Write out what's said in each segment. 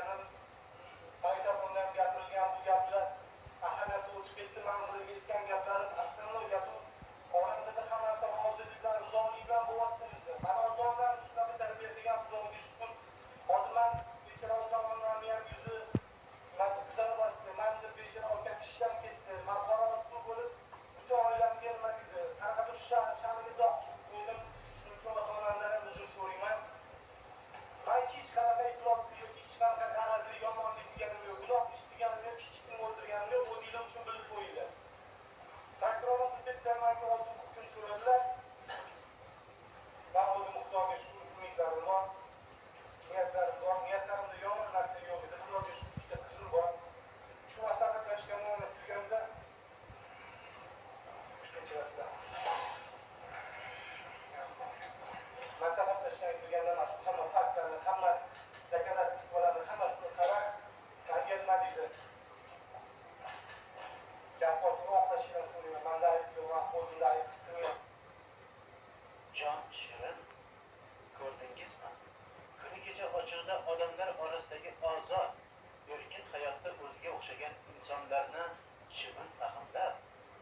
Gapirim, magnitofonda ham gapirilgan bu gaplar ahamiyati o'tib ketdi. Man ularga aytgan gaplarim основной gapim olamda hamma narsa ozodlik bilan, rizolik bilan bo'lyapti bizda. Mana ota-onam shunaqa tarbiya bergan, Xudoga shukur. Hozir man bechora ota-onamni ham yuzi qizara boshladi. Man deb bechora akam ishdan ketdi. Man qora suv bo'lib butun oilamga nima deydi, qanaqadir sha'niga dog' tushib qo'ydim. Shuning uchun ota-onamdan ham uzr so'rayman. Man hech qanaqa ifloslik yoki hech qanaqa g'arazli yomonlik deganim yo'q, gunoh ish deganim yo'q, hech kimni o'ldirganim yo'q. O'zinglar uchun bilib qo'yinglar. Takrorlan bitta manga 6 kun so'radilar. Man o'zim Xudoga shukur, umidlarim bor, niyatlarim bor. Niyatlarimda yomon narsa yo'q edi. Xudoga shukur, ikkita qizim bor. Shu maslahatlashgandan turganda maslahatlashgan turganda mana shu hamma faktlarni, hamma доказательствоlarni hammasini qarab, manga nima deydi? Gap oqlashdan so'rayman. Manda ayb yo'q, man o'zimda ayb his yo'q. Jon shirin, ko'rdingizmi? Kuni kecha ochiqda odamlar orasidagi ozod, erkin hayotda o'ziga o'xshagan insonlarni chivin fahmlab,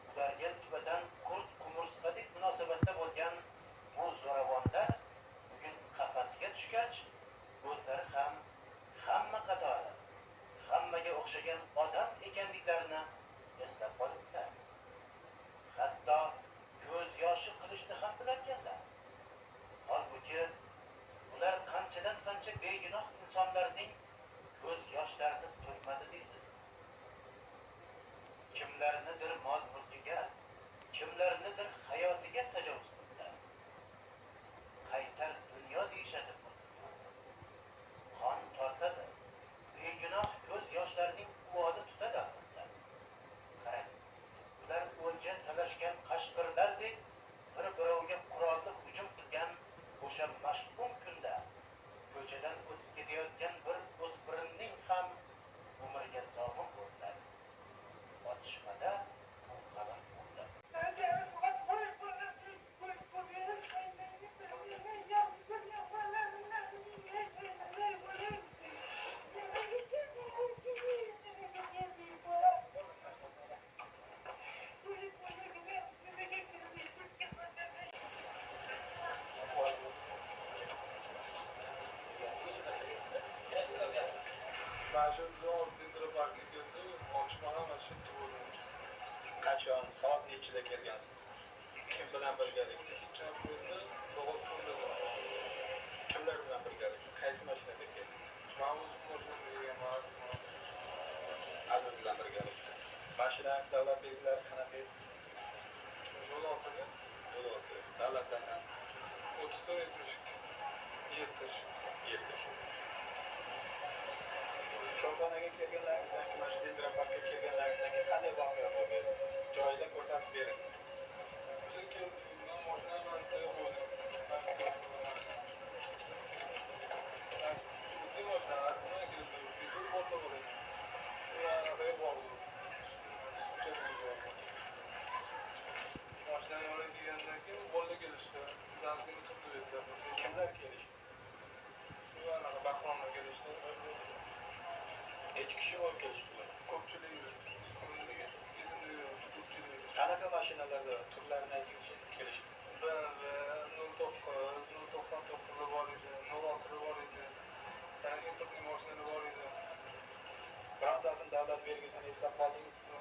ularga nisbatan qurt qumursqadek munosabatda bo'lgan bu zo'ravonlar bugun qafasga tushgach, o'zlari ham hamma qatori, hammaga o'xshagan odam ekanliklarini eslab qolibdilar. Hatto ko'z yoshi qilishni ham bilarkanlar. Holbuki ular qanchadan qancha begunoh insonlarning ko'z yoshlarini to'kmadi deysiz. Kimlarnidir mol mulkiga, kimlarnidir hayotiga tajovuz qildilar. Qaytar dunyo deyishadi bu. Qon tortadi, begunoh ko'z yoshlarining uvoli tutadi albatta. Qarang, ular o'lja talashgan qashqirlardek bir-biroviga qurolli hujum qilgan o'sha mash'um kunda ko'chadan o'tib ketayotgan bir o'spirinning ham umriga zomin bo'ldilar. Otishmada u halok bo'ldi. Mana shu bizni parkka keldi, otishma ham shu yerda bo'ldi. Qachon, soat nechida kelgansiz? Kim bilan birgalikda? Ikkinchi bo'ldi, soat 10da. Kimlar bilan birgalikda? Qaysi mashinada keldingiz? Man o'zim mashinada kelganman. Aziz bilan birgalikda. Mashinangiz davlat belgilari qanaqa edi? Yo'l oltiga. Yo'l olti. Davlatdan ham 34 72 7. 7. Choyxonaga kelganlaringizdan keyin, mana shu Dildora parkka kelganlaringizdan keyin qanday voqea bo'ldi? Joyida ko'rsatib bering. Biz keldik, man mashinani mantaga qo'ydim. Bizni mashina artidan keldi, bir bola bor edi. Ular anaqaga bordi. Mashinani olib kelgandan keyin bola kelishdi. Bizani turdi dedilar. Kimlar kelishdi? Shu anaqa Bahromlar kelishdi. Necha kishi bo'lib kelishdi? Ko'pchilik esimda yo'q, ko'pchilik. Qanaqa mashinalarda, turlarini aytingchi, kelishdi? BMW 09, 099 bor edi, 06 bor edi. Yana Interning mashinalari bor edi. Birontasini davlat belgisini eslab qoldingizmi?